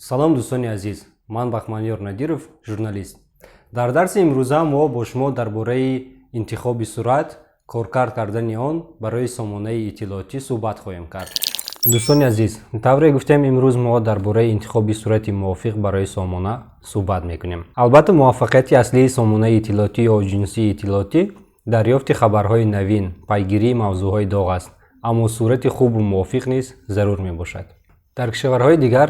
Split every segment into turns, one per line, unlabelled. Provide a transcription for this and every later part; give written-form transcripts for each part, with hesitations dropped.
Салом, дӯстони азиз! Ман Бахманёр Надиров, журналист. Дар дарси имрӯза мо бо шумо дар бораи интихоби сурат, коркард кардани он барои сомонаи иттилоотӣ суҳбат хоҳем кард. Дӯстони азиз, тавре гуфтем, имрӯз мо дар бораи интихоби сурати мувофиқ барои сомона суҳбат мекунем. Албатта, муваффақияти аслии сомонаи иттилоотӣ ё оҷонсии иттилоотӣ дарёфти хабарҳои навин, пайгирии мавзӯъҳои доғ аст, аммо сурати хубу мувофиқ низ зарур мебошад. Дар кишварҳои дигар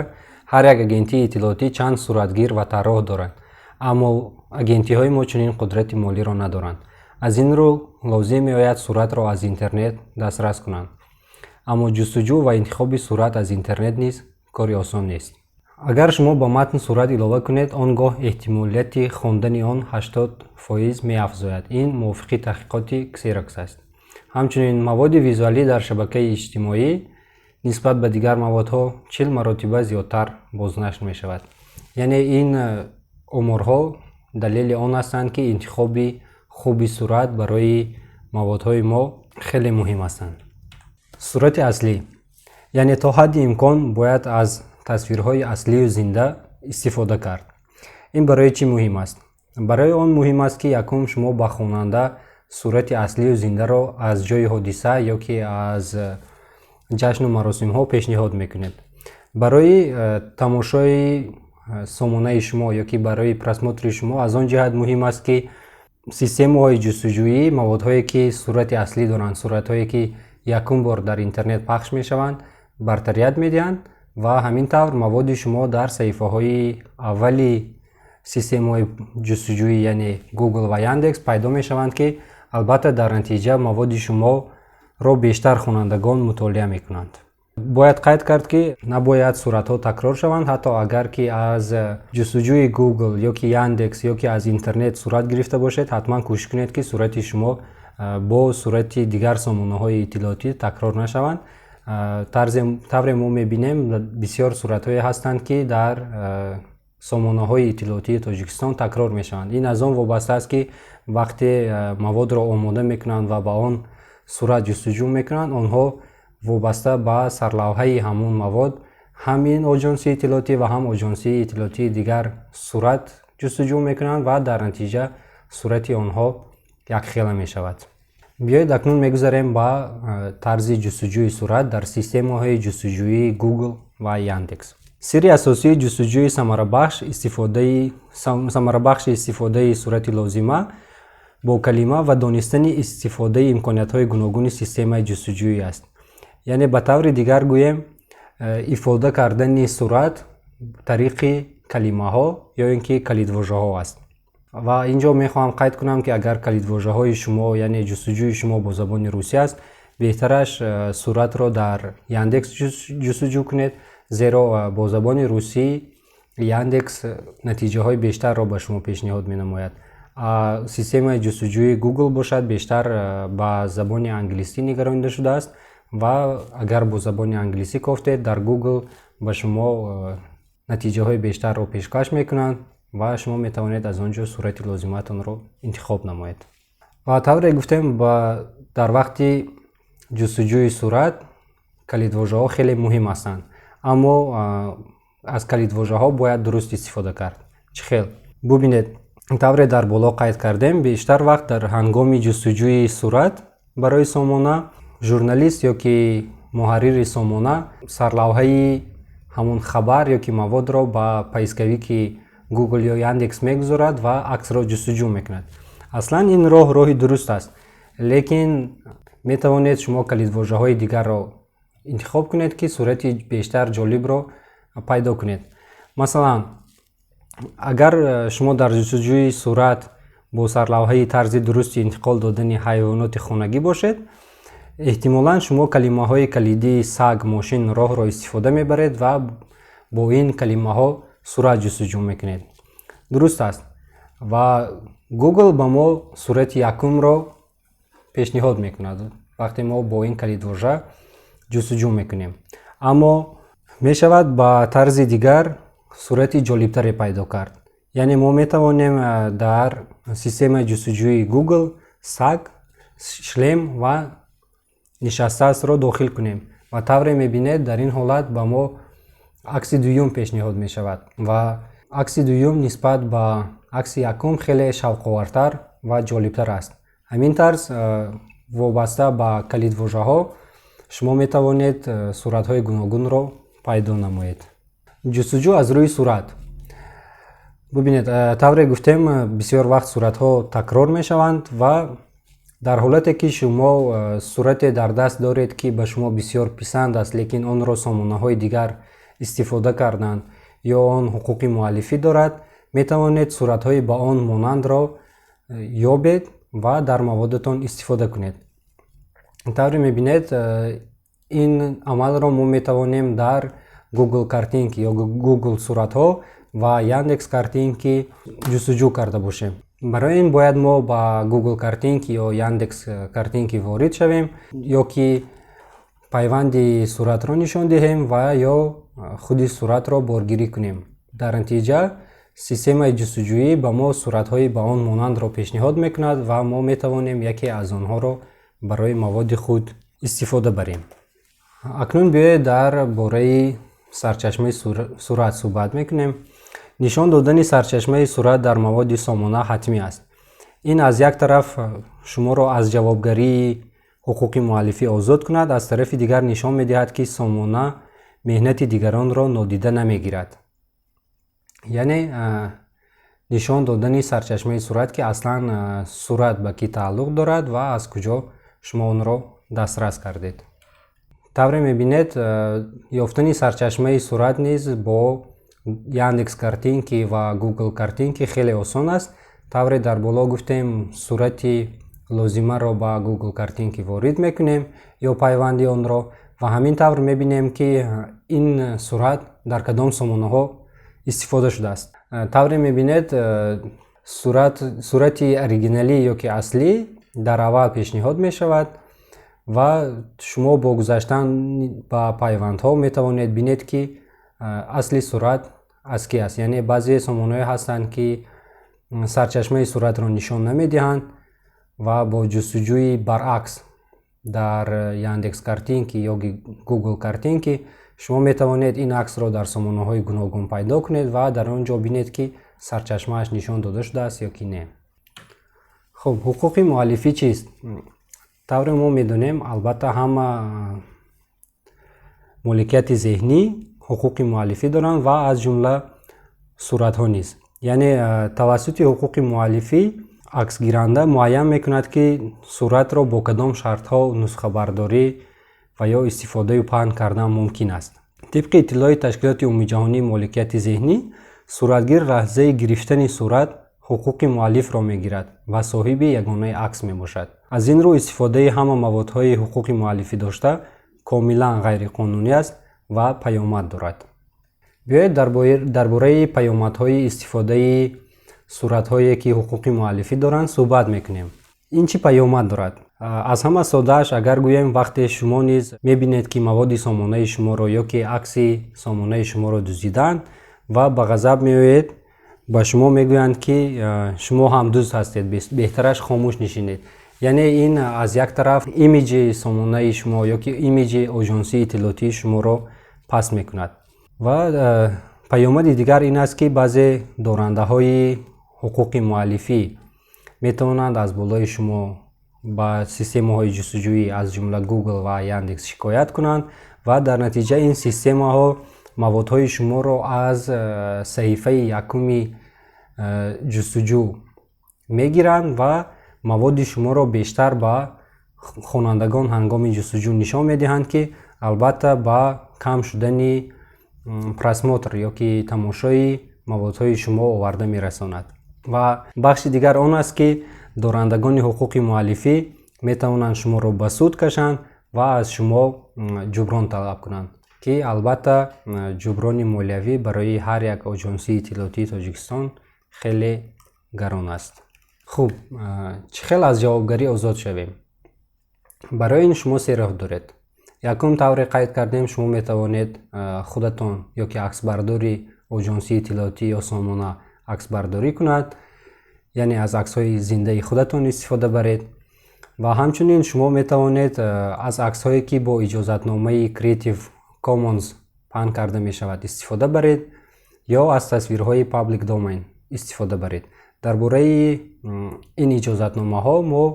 ҳар як агентии иттилоотӣ чанд суратгир ва тарроҳ дорад, аммо агентиҳои мо чунин қудрати молиро надоранд. Аз ин рӯ лозим меояд суратро аз интернет дастрас кунанд. Аммо ҷустуҷӯ ва интихоби сурат аз интернет низ кори осон нест. Агар шумо ба матн сурат илова кунед, он гоҳ эҳтимолияти хондани он 80% меафзояд. Ин мувофиқи таҳқиқоти Ксерокс аст. Ҳамчунин, маводи визуалӣ дар шабакаи иҷтимоӣ нисбат ба дигар маводҳо 40 маротиба зиёдтар бознашр мешавад. Яъне ин оморҳо далели он ҳастанд, ки интихоби хуби сурат барои маводҳои мо хеле муҳим ҳастанд. Сурати аслӣ, яъне то ҳадди имкон бояд аз тасвирҳои аслию зинда истифода кард. Ин барои чӣ муҳим аст? Барои он муҳим аст, ки якум, шумо ба хонанда сурати аслию зиндаро аз ҷойи ҳодиса ё ки аз ҷашну маросимҳо пешниҳод мекунед. Барои тамошои сомонаи шумо ё ки барои просмотри шумо аз он ҷиҳат муҳим аст, ки системаҳои ҷустуҷӯӣ маводҳое, ки сурати аслӣ доранд, суратҳое, ки якум бор дар интернет пахш мешаванд, бартарият медиҳанд ва ҳамин тавр маводи шумо дар саҳифаҳои аввали системаҳои ҷустуҷӯӣ, яъне Google ва Яндекс, пайдо мешаванд, ки албатта дар натиҷа маводи шуморо бештар хонандагон мутолиа мекунанд. Бояд қайд кард, ки набояд суратҳо такрор шаванд. Ҳатто агар ки аз ҷустуҷӯи Google ё ки Яндекс, ё ки аз интернет сурат гирифта бошед, ҳатман кӯшиш кунед, ки сурати шумо бо сурати дигар сомонаҳои иттилоотӣ такрор нашаванд. Тавре мо мебинем, бисёр суратҳое ҳастанд, ки дар сомонаҳои иттилоотии Тоҷикистон такрор мешаванд. Ин аз он вобаста аст, ки вақте маводро омода мекунанд ва ба он сурат ҷустуҷӯ мекунанд, онҳо вобаста ба сарлавҳаи ҳамон мавод ҳам ин оҷонсии иттилоотӣ ва ҳам оҷонсии иттилоотии дигар сурат ҷустуҷӯ мекунанд ва дар натиҷа сурати онҳо якхела мешавад. Биёед, акнун мегузарем ба тарзи ҷустуҷӯи сурат дар системаҳои ҷустуҷӯии Google ва Яндекс. Сирри асосии ҷустуҷӯи самарабахш самарабахши истифодаи сурати лозима бо калима ва донистани истифодаи имкониятҳои гуногуни системаи ҷустуҷӯӣ аст. Яъне, ба таври дигар гӯем, ифода кардани сурат тариқи калимаҳо ё ин ки калидвожаҳо аст. Ва ин ҷо мехоҳам қайд кунам, ки агар калидвожаҳои шумо, яъне ҷустуҷӯи шумо бо забони русӣ аст, беҳтараш суратро дар Яндекс ҷустуҷӯ кунед, зеро бо забони русӣ Яндекс натиҷаҳои бештарро ба шумо пешниҳод менамояд. Системаи ҷустуҷӯи Google бошад, бештар ба забони англисӣ нигаронида шудааст ва агар бо забони англисӣ кофтед, дар Google ба шумо натиҷаҳои бештарро пешкаш мекунанд ва шумо метавонед аз он ҷо сурати лозимаатонро интихоб намоед. Ва тавре гуфтем, дар вақти ҷустуҷӯи сурат калидвожаҳо хеле муҳим ҳастанд, аммо аз калидвожаҳо бояд дуруст истифода кард. Чӣ хел? Бубинед, тавре дар боло қайд кардем, бештар вақт дар ҳангоми ҷустуҷӯи сурат барои сомона журналист ё ки муҳаррири сомона сарлавҳаи ҳамон хабар ё ки маводро ба поисковики Google ё Яндекс мегузорад ва аксро ҷустуҷӯ мекунад. Аслан ин роҳ роҳи дуруст аст, лекин метавонед шумо калидвожаҳои дигарро интихоб кунед, ки сурати бештар ҷолибро пайдо кунед. Масалан, агар шумо дар ҷустуҷӯи сурат бо сарлавҳаи «тарзи дурусти интиқол додани ҳайвоноти хонагӣ» бошед, эҳтимолан шумо калимаҳои калидии саг, мошин, роҳро истифода мебаред ва бо ин калимаҳо сурат ҷустуҷӯ мекунед. Дуруст аст, ва Google ба мо сурати якумро пешниҳод мекунад, вақте мо бо ин калидвожа ҷустуҷӯ мекунем. Аммо мешавад ба тарзи дигар сурати ҷолибтаре пайдо кард. Яъне мо метавонем дар системаи ҷустуҷӯи Google саг, шлем ва нишастаастро дохил кунем ва тавре мебинед, дар ин ҳолат ба мо Акси дуюм пешниҳод мешавад ва акси дуюм нисбат ба акси якум хеле шавқовартар ва ҷолибтар аст. Ҳамин тарз, вобаста ба калидвожаҳо шумо метавонед суратҳои гуногунро пайдо намоед. Ҷустуҷӯ аз рӯи сурат. Бубинед, тавре гуфтем, бисёр вақт суратҳо такрор мешаванд ва дар ҳолате ки шумо сурате дар даст доред, ки ба шумо бисёр писанд аст, лекин онро сомонаҳои дигар истифода карданд ё он ҳуқуқи муаллифӣ дорад, метавонед суратҳои ба он монандро ёбед ва дар маводатон истифода кунед. Тавре мебинед, ин амалро мо метавонем дар Google Картинки ё Google Суратҳо ва Яндекс Картинки ҷустуҷӯ карда бошем. Барои ин бояд мо ба Google Картинки ё Яндекс Картинки ворид шавем ё ки пайванди суратро нишон диҳем ва ё худи суратро боргирӣ кунем. Дар натиҷа системаи ҷустуҷӯӣ ба мо суратҳои ба он монандро пешниҳод мекунад ва мо метавонем яке аз онҳоро барои маводи худ истифода барем. Акнун биёед, дар бораи сарчашмаи сурат суҳбат мекунем. Нишон додани сарчашмаи сурат дар маводи сомона ҳатмӣ аст. Ин аз як тараф шуморо аз ҷавобгарии ҳуқуқи муаллифӣ озод кунад, аз тарафи дигар нишон медиҳад, ки сомона меҳнати дигаронро нодида намегирад. Яъне нишон додани сарчашмаи сурат, ки аслан сурат ба кӣ тааллуқ дорад ва аз куҷо шумо онро дастрас кардед. Тавре мебинед, ёфтани сарчашмаи сурат низ бо Яндекс Картинки ва Google Картинки хеле осон аст. Тавре дар боло гуфтем, сурати лозимаро ба Google Картинки ворид мекунем ё пайванди онро ва ҳамин тавр мебинем, ки ин сурат дар кадом сомонаҳо истифода шудааст. Тавре мебинед, сурати оригиналӣ ё ки аслӣ дар аввал пешниҳод мешавад ва шумо бо гузаштан ба пайвандҳо метавонед бинед, ки асли сурат аз кӣ аст. Яъне баъзе сомонаҳое ҳастанд, ки сарчашмаи суратро нишон намедиҳанд ва бо ҷустуҷӯи баръакс дар Яндекс Картинки ё Google Картинки шумо метавонед ин аксро дар сомонаҳои гуногун пайдо кунед ва дар он ҷо бинед, ки сарчашмааш нишон дода шудааст ё ки не. Хуб, ҳуқуқи муаллифӣ чист? Тавре мо медонем, албатта, ҳама моликияти зеҳнӣ ҳуқуқи муаллифӣ доранд ва аз ҷумла суратҳо низ. Яъне тавассути ҳуқуқи муаллифӣ аксгиранда муайян мекунад, ки суратро бо кадом шартҳо нусхабардорӣ ва ё истифодаю паҳн кардан мумкин аст. Тибқи иттилои Ташкилоти Умумиҷаҳонии моликияти зеҳнӣ, суратгир лаҳзаи гирифтани сурат ҳуқуқи муаллифро мегирад ва соҳиби ягонаи акс мебошад. Аз ин рӯ, истифодаи ҳама маводҳои ҳуқуқи муаллифӣ дошта комилан ғайриқонунӣ аст ва паёмад дорад. Биёед, дар бораи паёмадҳои истифодаи суратҳое, ки ҳуқуқи муаллифӣ доранд, суҳбат мекунем. Ин чӣ паёмад дорад? Аз ҳама соддааш агар гӯем, вақте шумо низ мебинед, ки маводи сомонаи шуморо ё ки акси сомонаи шуморо дуздидаанд ва ба ғазаб меоед, ба шумо мегӯянд, ки шумо ҳам дузд ҳастед, беҳтараш хомӯш нишинед. Яъне ин аз як тараф имиҷи сомонаи шумо ё ки имиҷи оҷонсии иттилоотии шуморо паст мекунад ва паёмади дигар ин аст, ки баъзе дорандаҳои ҳуқуқи муаллифӣ метавонанд аз болои шумо ба системаҳои ҷустуҷӯӣ, аз ҷумла Google ва Яндекс, шикоят кунанд ва дар натиҷа ин системаҳо маводҳои шуморо аз саҳифаи якуми ҷустуҷӯ мегиранд ва маводи шуморо бештар ба хонандагон ҳангоми ҷустуҷӯ нишон медиҳанд, ки албатта ба кам шудани просмотр ё ки тамошои маводҳои шумо оварда мерасонад. Ва бахши дигар он аст, ки дорандагони ҳуқуқи муаллифӣ метавонанд шуморо ба суд кашанд ва аз шумо ҷуброн талаб кунанд, ки албатта ҷуброни молиявӣ барои ҳар як оҷонсии иттилоотии Тоҷикистон хеле гарон аст. Хуб, чӣ хел аз ҷавобгарӣ озод шавем? Барои ин шумо се роҳ доред. Якум, тавре қайд кардем, шумо метавонед худатон ё ки аксбардори оҷонсии иттилоотӣ ё сомона аксбардорӣ кунад, яъне аз аксҳои зиндаи худатон истифода баред. Ва ҳамчунин шумо метавонед аз аксҳое, ки бо иҷозатномаи Creative Commons паҳн карда мешавад, истифода баред ё аз тасвирҳои public domain истифода баред. Дар бораи ин иҷозатномаҳо мо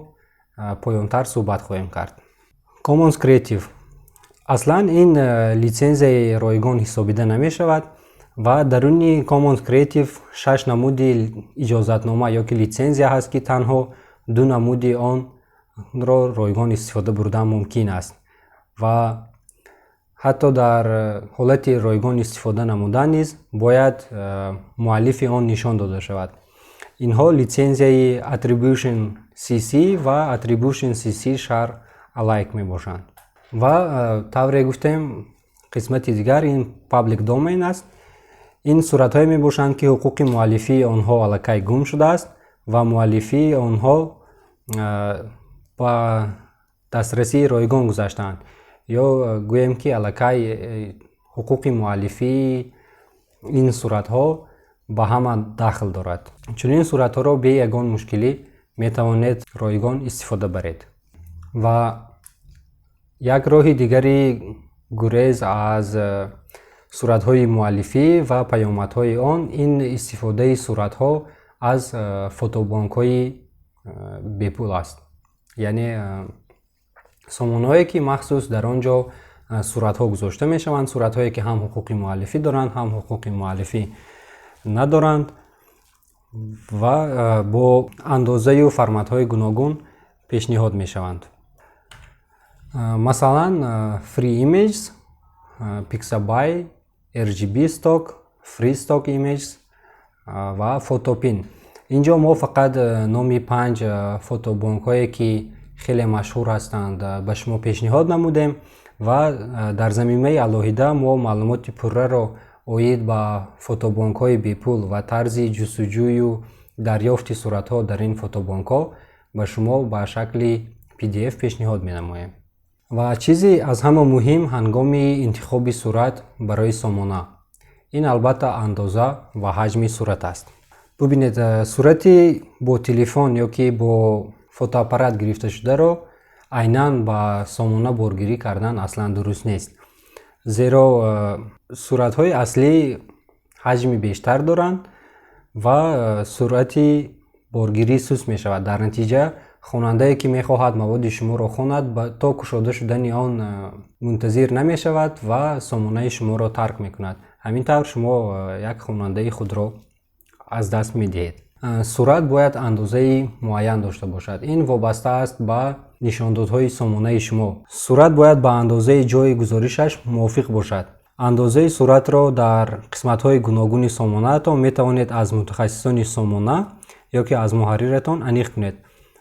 поёнтар суҳбат хоҳем кард. Commons Creative аслан ин литсензияи ройгон ҳисобида намешавад ва даруни Commons Creative шаш намуди иҷозатнома ё ки литсензия ҳаст, ки танҳо ду намуди онро ройгон истифода бурдан мумкин аст ва ҳатто дар ҳолати ройгон истифода намудан низ бояд муаллифи он нишон дода шавад. Инҳо литсензияи Attribution CC ва Attribution CC Share Alike мебошанд. Ва тавре гуфтем, қисмати дигар ин public domain аст. Ин суратҳое мебошанд, ки ҳуқуқи муаллифии онҳо аллакай гум шудааст ва муаллифии онҳо ба дастрасии ройгон гузаштаанд ё гӯем, ки аллакай ҳуқуқи муаллифии ин суратҳо ба ҳама дахл дорад. Чунин суратҳоро бе ягон мушкилӣ метавонед ройгон истифода баред. Ва як роҳи дигари гурез аз суратҳои муаллифӣ ва паёмадҳои он ин истифодаи суратҳо аз фотобонкҳои бепул аст, яъне сомонаҳое, ки махсус дар он ҷо суратҳо гузошта мешаванд, суратҳое, ки ҳам ҳуқуқи муаллифӣ доранд, ҳам ҳуқуқи муаллифӣ надоранд ва бо андозаю форматҳои гуногун пешниҳод мешаванд, масалан, Free Images, Pixabay, RGB Stock, Free Stock Images ва Photopin. Инҷо мо фақат номи панҷ фотобонкҳое, ки хеле машҳур ҳастанд, ба шумо пешниҳод намудем ва дар замимаи алоҳида мо маълумоти пурраро оид ба фотобонкҳои бепул ва тарзи ҷустуҷӯю дарёфти суратҳо дар ин фотобонкҳо ба шумо ба шакли PDF пешниҳод менамоем. Ва чизи аз ҳама муҳим ҳангоми интихоби сурат барои сомона ин, албатта, андоза ва ҳаҷми сурат аст. Бубинед, сурати бо телефон ё ки бо фотоаппарат гирифташударо айнан ба сомона боргирӣ кардан аслан дуруст нест, зеро суратҳои аслӣ ҳаҷми бештар доранд ва суръати боргирӣ суст мешавад. Дар натиҷа хонандае, ки мехоҳад маводи шуморо хонад, то кушода шудани он мунтазир намешавад ва сомонаи шуморо тарк мекунад. Ҳамин тавр шумо як хонандаи худро аз даст медиҳед. Сурат бояд андозаи муайян дошта бошад. Ин вобаста аст ба нишондодҳои сомонаи шумо. Сурат бояд ба андозаи ҷойи гузоришаш мувофиқ бошад. Андозаи суратро дар қисматҳои гуногуни сомонаатон метавонед аз мутахассисони сомона ё ки аз муҳарриратон аниқ кунед.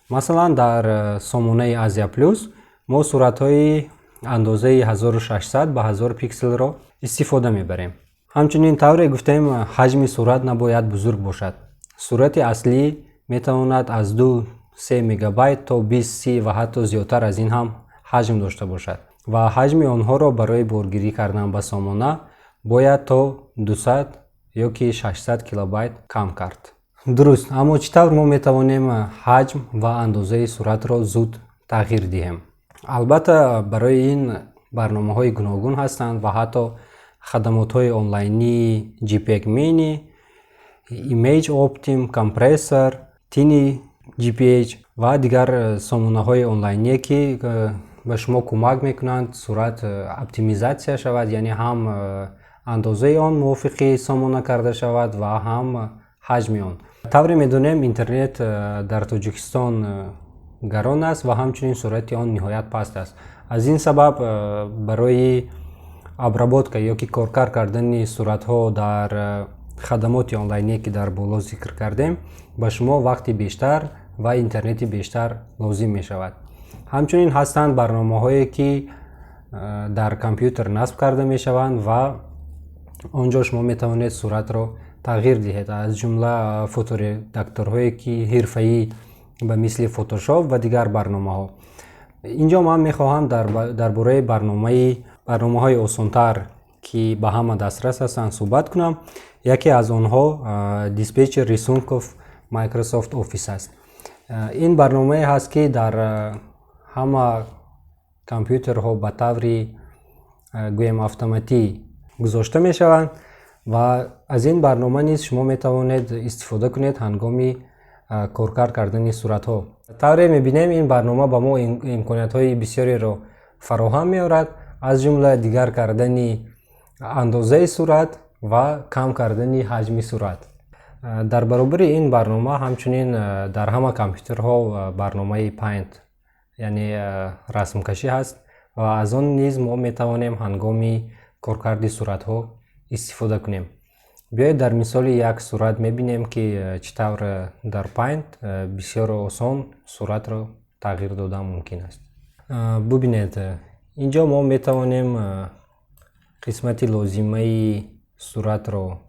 Масалан, дар сомонаи Азия Плюс мо суратҳои андозаи 1600 ба 1000 пикселро истифода мебарем. Ҳамчунин, тавре гуфтем, ҳаҷми сурат набояд бузург бошад. Сурати аслӣ метавонад аз 2-3 мегабайт то 20, 30 ва ҳатто зиёдтар аз ин ҳам ҳаҷм дошта бошад ва ҳаҷми онҳоро барои боргирӣ кардан ба сомона бояд то 200 ё ки 600 килобайт кам кард. Дуруст, аммо чӣ тавр мо метавонем ҳаҷм ва андозаи суратро зуд тағйир диҳем? Албатта, барои ин барномаҳои гуногун ҳастанд ва ҳатто хадамотҳои онлайнии JPEG Mini, Image Optim, Compressor, Tiny JPG ва дигар сомонаҳои онлайние, ки ба шумо кӯмак мекунанд сурат оптимизатсия шавад, яъне ҳам андозаи он мувофиқи сомона карда шавад ва ҳам ҳаҷми он. Тавре медонем, интернет дар Тоҷикистон гарон аст ва ҳамчунин суръати он ниҳоят паст аст. Аз ин сабаб барои обработка ё ки коркард кардани суратҳо дар хадамоти онлайние, ки дар боло зикр кардем, ба шумо вақти бештар ва интернети бештар лозим мешавад. Ҳамчунин ҳастанд барномаҳое, ки дар компютер насб карда мешаванд ва он ҷо шумо метавонед суратро тағйир диҳед, аз ҷумла фоторедакторҳое, ки ҳирфаӣ, ба мисли Фотошоп ва дигар барномаҳо. Инҷо ман мехоҳам дар бораи барномаҳои осонтар, ки ба ҳама дастрас ҳастанд, суҳбат кунам. Яке аз онҳо Диспетчер рисунков Microsoft Office аст. Ин барномае ҳаст, ки дар ҳама компютерҳо ба таври, гӯем, автоматӣ гузошта мешаванд ва аз ин барнома низ шумо метавонед истифода кунед ҳангоми коркард кардани суратҳо. Тавре мебинем, ин барнома ба мо имкониятҳои бисёреро фароҳам меорад, аз ҷумла дигар кардани андозаи сурат ва кам кардани ҳаҷми сурат. Дар баробари ин барнома ҳамчунин дар ҳама компютерҳо барномаи Paint, яъне расмкашӣ ҳаст ва аз он низ мо метавонем ҳангоми коркарди суратҳо истифода кунем. Биёед дар мисоли як сурат мебинем, ки чӣ тавр дар Paint бисёр осон суратро тағйир додан мумкин аст. Бубинед, ин ҷо мо метавонем қисмати лозимаи суратро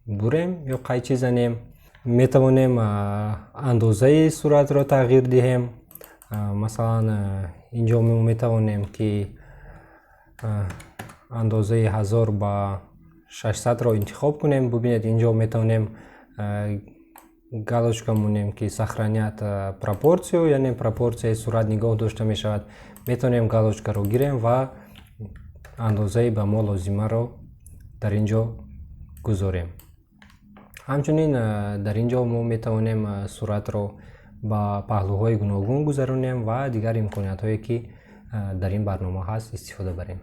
бурем ё қайчӣ занем. Метавонем андозаи суратро тағйир диҳем. Масалан, ин ҷо мо метавонем, ки андозаи 1000 ба 600-ро интихоб кунем. Бубинед, ин ҷо метавонем галочка монем, ки сохранять пропорцию, яъне пропорсияи сурат нигоҳ дошта мешавад. Метавонем галочкаро гирем ва андозаи ба мо лозимаро дар ин ҷо гузорем. Ҳамчунин дар ин ҷо мо метавонем суратро ба паҳлӯҳои гуногун гузаронем ва дигар имкониятҳое, ки дар ин барнома ҳаст, истифода барем.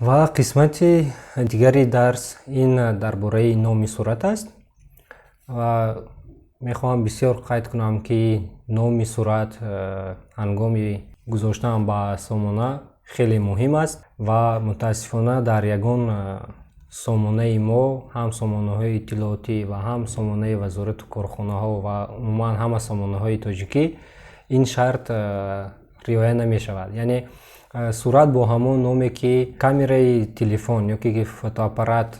Ва қисмати дигари дарс ин дар бораи номи сурат аст ва мехоҳам бисёр қайд кунам, ки номи сурат ҳангоми гузоштан ба сомона хеле муҳим аст ва мутаассифона дар ягон сомонаи мо, ҳам сомонаҳои иттилоотӣ ва ҳам сомонаи вазорату корхонаҳо ва умуман ҳама сомонаҳои тоҷикӣ ин шарт риоя намешавад. Яъне сурат бо ҳамон номе, ки камераи телефон ё ки фотоаппарат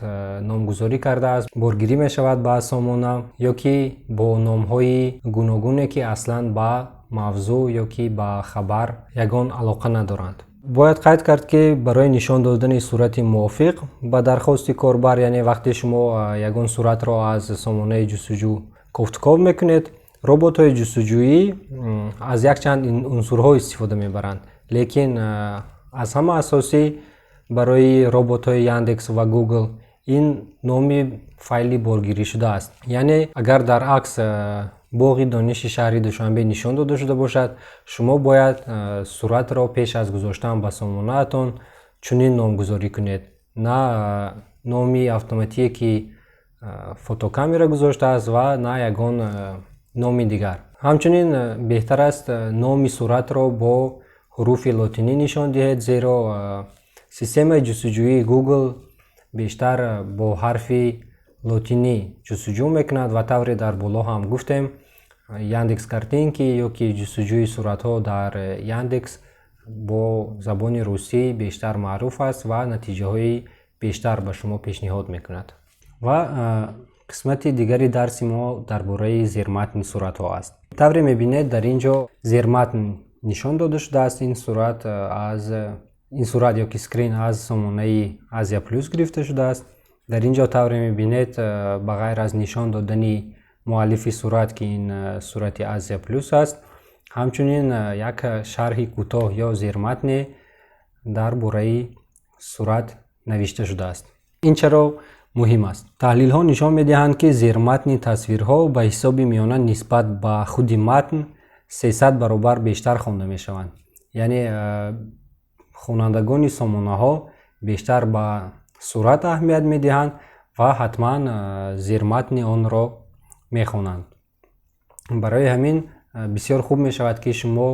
номгузорӣ кардааст, боргирӣ мешавад ба сомона ё ки бо номҳои гуногуне, ки аслан ба мавзӯъ ё ки ба хабар ягон алоқа надоранд. Бояд қайд кард, ки барои нишон додани сурати мувофиқ ба дархости корбар, яъне вақте шумо ягон суратро аз сомонаи ҷустуҷӯ кофтуков мекунед, роботҳои ҷустуҷӯӣ аз якчанд унсурҳо истифода мебаранд, лекин аз ҳама асосӣ барои роботҳои Яндекс ва Google ин номи файли боргирӣ шудааст. Яъне агар дар акс боғи дониши шаҳри Душанбе нишон дода шуда бошад, шумо бояд суратро пеш аз гузоштан ба сомонаатон чунин номгузорӣ кунед, на номи автоматие, ки фотокамера гузоштааст, ва на ягон номи дигар. Ҳамчунин беҳтар аст номи суратро бо ҳуруфи лотинӣ нишон диҳед, зеро системаи ҷустуҷӯии Google бештар бо ҳарфи лотинӣ ҷустуҷӯ мекунад ва тавре дар боло ҳам гуфтем, Яндекс Картинки ё ки ҷустуҷӯи суратҳо дар Яндекс бо забони русӣ бештар маъруф аст ва натиҷаҳои бештар ба шумо пешниҳод мекунад. Ва қисмати дигари дарси мо дар бораи зерматни суратҳо аст. Тавре мебинед, дар ин ҷо зерматн нишон дода шудааст. Ин сурат ё ки скрин аз сомонаи Азия Плюс гирифта шудааст. Дар ин ҷо, тавре мебинед, ба ғайр аз нишон додани муаллифи сурат, ки ин сурати Азия Плюс аст, ҳамчунин як шарҳи кӯтоҳ ё зерматне дар бораи сурат навишта шудааст. Ин чаро муҳим аст? Таҳлилҳо нишон медиҳанд, ки зерматни тасвирҳо ба ҳисоби миёна нисбат ба худи матн 300 баробар бештар хонда мешаванд. Яъне хонандагони сомонаҳо бештар ба сурат аҳамият медиҳанд ва ҳатман зерматни онро мехонанд. Барои ҳамин бисёр хуб мешавад, ки шумо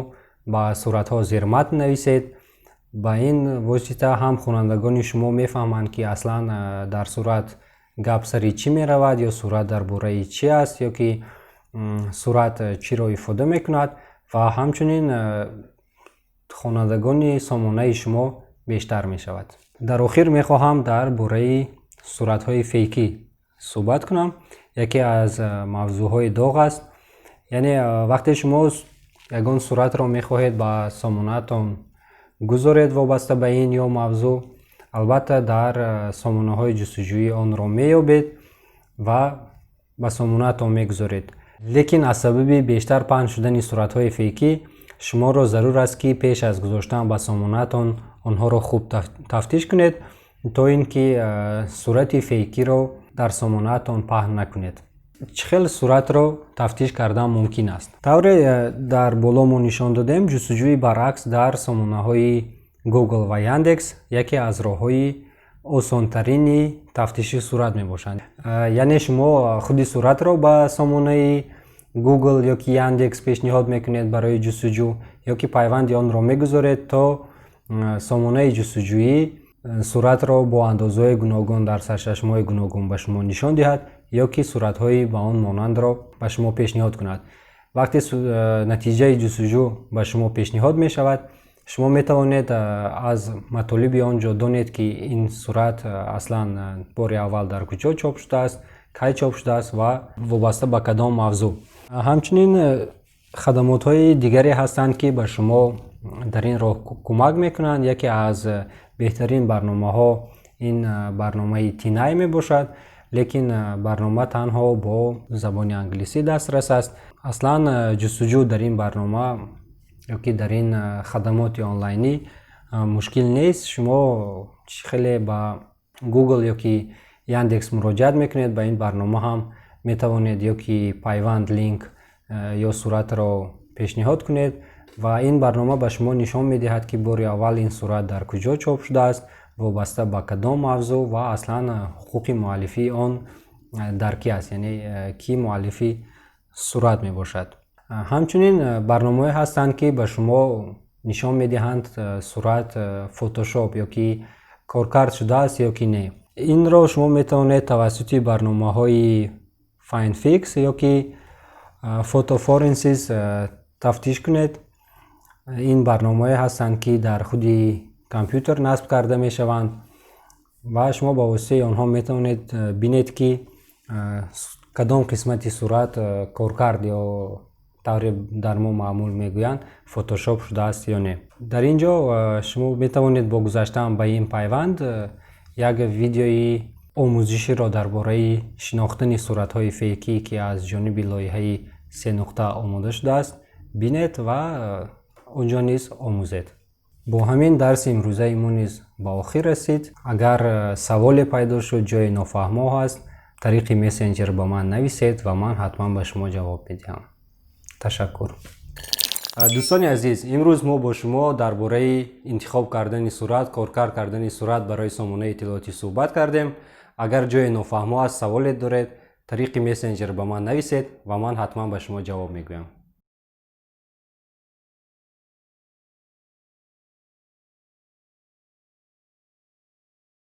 ба суратҳо зерматн нависед. Ба ин восита ҳам хонандагони шумо мефаҳманд, ки аслан дар сурат гап сари чӣ меравад ё сурат дар бораи чӣ аст ё ки сурат чиро ифода мекунад ва ҳамчунин хонандагони сомонаи шумо бештар мешавад. Дар охир мехоҳам дар бораи суратҳои фейкӣ суҳбат кунам. Яке аз мавзӯъҳои доғ аст. Яъне вақте шумо ягон суратро мехоҳед ба сомонаатон гузоред вобаста ба ин ё мавзӯъ, албатта дар сомонаҳои ҷустуҷӯӣ онро меёбед ва Ба сомонаатон мегузоред, лекин аз сабаби бештар паҳн шудани суратҳои фейкӣ шуморо зарур аст, ки пеш аз гузоштан ба сомонаатон онҳоро хуб тафтиш кунед, то ин ки сурати фейкиро дар сомонаатон паҳн накунед. Чӣ хел суратро тафтиш кардан мумкин аст? Тавре дар боло мо нишон додем, ҷустуҷӯи баръакс дар сомонаҳои Google ва Яндекс яке аз роҳҳои осонтарини тафтиши сурат мебошанд. Яъне шумо худи суратро ба сомонаи Google ё ки Яндекс пешниҳод мекунед барои ҷустуҷӯ ё ки пайванди онро мегузоред, то сомонаи ҷустуҷӯӣ суратро бо андозаҳои гуногун дар сарчашмаҳои гуногун ба шумо нишон диҳад ё ки суратҳои ба он монандро ба шумо пешниҳод кунад. Вақте натиҷаи ҷустуҷӯ ба шумо пешниҳод мешавад, шумо метавонед аз матолиби он ҷо донед, ки ин сурат аслан бори аввал дар куҷо чоп шудааст, кай чоп шудааст ва вобаста ба кадом мавзӯъ. Ҳамчунин хадамотҳои дигаре ҳастанд, ки ба шумо дар ин роҳ кӯмак мекунанд. Яке аз беҳтарин барномаҳо ин барномаи TinEye мебошад, лекин барнома танҳо бо забони англисӣ дастрас аст. Аслан ҷустуҷӯ дар ин барнома ё ки дар ин хадамоти онлайнӣ мушкил нест. Шумо хеле ба Google ё ки Яндекс муроҷиат мекунед, ба ин барнома ҳам метавонед ё ки пайванд, линк ё суратро пешниҳод кунед ва ин барнома ба шумо нишон медиҳад, ки бори аввал ин сурат дар куҷо чоп шудааст, вобаста ба кадом мавзӯъ ва аслан ҳуқуқи муаллифии он дар ки аст, яъне кӣ муаллифи сурат мебошад. Ҳамчунин барномаҳое ҳастанд, ки ба шумо нишон медиҳанд, сурат фотошоп ё ки коркард шудааст ё ки не. Инро шумо метавонед тавассути барномаҳои FindFix ё ки FotoForensics тафтиш кунед. Ин барномаҳое ҳастанд, ки дар худи компютер насб карда мешаванд ва шумо ба воситаи онҳо метавонед бинед, ки кадом қисмати сурат коркард ё, тавре дар мо маъмул мегӯянд, фотошоп шудааст ё не. Дар ин ҷо шумо метавонед бо гузаштан ба ин пайванд як видеои омӯзиширо дар бораи шинохтани суратҳои фейкӣ, ки аз ҷониби лоиҳаи се нуқта омода шудааст, бинед ва он ҷо низ омӯзед. Бо ҳамин дарси имрӯзаи мо низ ба охир расид. Агар саволе пайдо шуд, ҷои нофаҳмо ҳаст, тариқи мессенҷер ба ман нависед ва ман ҳатман ба шумо ҷавоб медиҳам. Ташаккур. Дӯстони азиз, имрӯз мо бо шумо дар бораи интихоб кардани сурат, коркард кардани сурат барои сомонаи иттилоотӣ суҳбат кардем. Агар ҷое нофаҳмо аст, саволе доред, тариқи мессенҷер ба ман нависед ва ман ҳатман ба шумо ҷавоб мегӯям.